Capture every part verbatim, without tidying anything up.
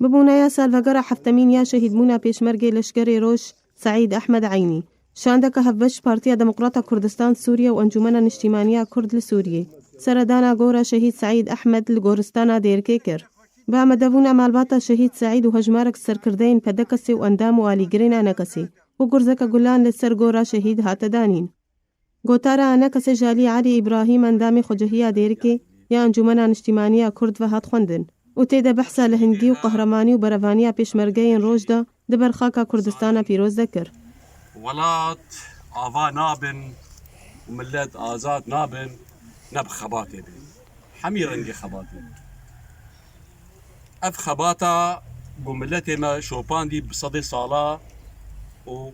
Bi boneya salvegera heftemîn ya şehîdbûna pêşmergê leşkerê roj Seîd Ehmed Eynî, şandeke hevbeş Partiya Demokrata Kurdistan Sûriye û Encûmena Niştîmaniya Kurd li Sûriyê seredana gora Şehîd Seîd Ehmed li goristana Dêrikê kir. Bi amadebûna malbata Şehîd Seîd û hejmarek serkirdeyên P D K S û endam û alîgirên A N K S û gurzeke gulan li ser gora şehîd hate danîn. Gotara A N K S ji alî Elî Îbrahîm, endamê xwecehiya Dêrikê ya Encûmena Niştîmaniya Kurd ve hat xwendin û tê de behsa lehengî û qehremanî û berevaniya pêşmergeyên roj de di ber xaka Kurdistana pîroz de kir. Welat ava nabin û millet azad nabin ne bi xebatê be. Hemî rengê xebatê. Ev xebata ku miletê me şopandî bi sedê sala û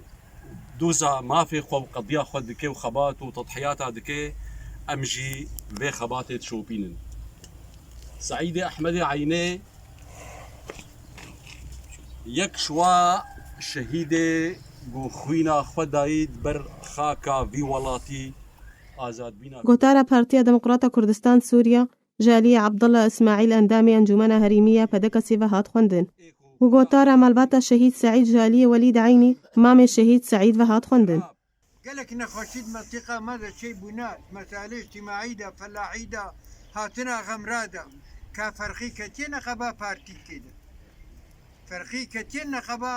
doza mafê xwe û qediya xwe dike û xebat û tedhiyata dike, em jî vê xebatê dişopînin. Seîdê Ehmedê Eynê yek ji wa şehîdê ku xwîna xwe dayî di ber xaka vî welatî azadbîna. Gotara Partiya Demokrata Kurdistan Sûriye ji alî Abdullah Ismaîl, endamê Encûmena Herêmî ya P D K S ve hat xwendin û gotara malbata Şehîd Seîd ji alî Welîd Eynî, mamê Şehîd Seîd ve hat xwendin. Gelek nexweşî di mentiqa me de çêbûne, di meselê îctîmaî de, felahî de, hatina xemra de, ka ferqî ketiye neqeba partîkê de. Ferqî ketiye neqeba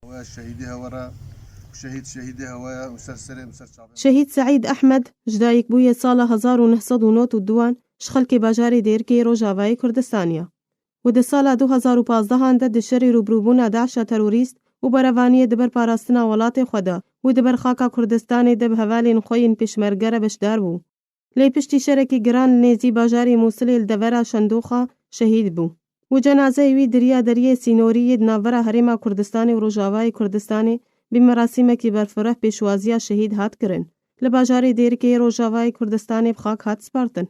Ew şehîdê hewe re, şehîd şehîdê hewe ye û ser serê û ser çavê. Şehîd Seîd Ehmed ji dayik bûye sala hezar û neh sed û nod û duan ji xelkê bajarê Dêrikê Rojavayê Kurdistanê ye. Û di sala du hezar û pazdehan de di şerê rûbirûbûna DAIŞa terorîst û berevaniyê di ber parastina welatê xwe de û di ber xaka Kurdistanê de bi hevalên xwe yên pêşmerge re beşdar bû. Lê piştî şerekî giran li nêzî bajarê Mûsilê li devera Şendoxa şehîd bû. Û cenazeyê wî di riya deriyê sînorî yê di navbera Herêma Kurdistanê û Rojavayê Kurdistanê bi merasîmekî berfireh pêşwaziya şehîd hat kirin. Li bajarê Dêrikê Rojavayê Kurdistanê bi xak hat spartin.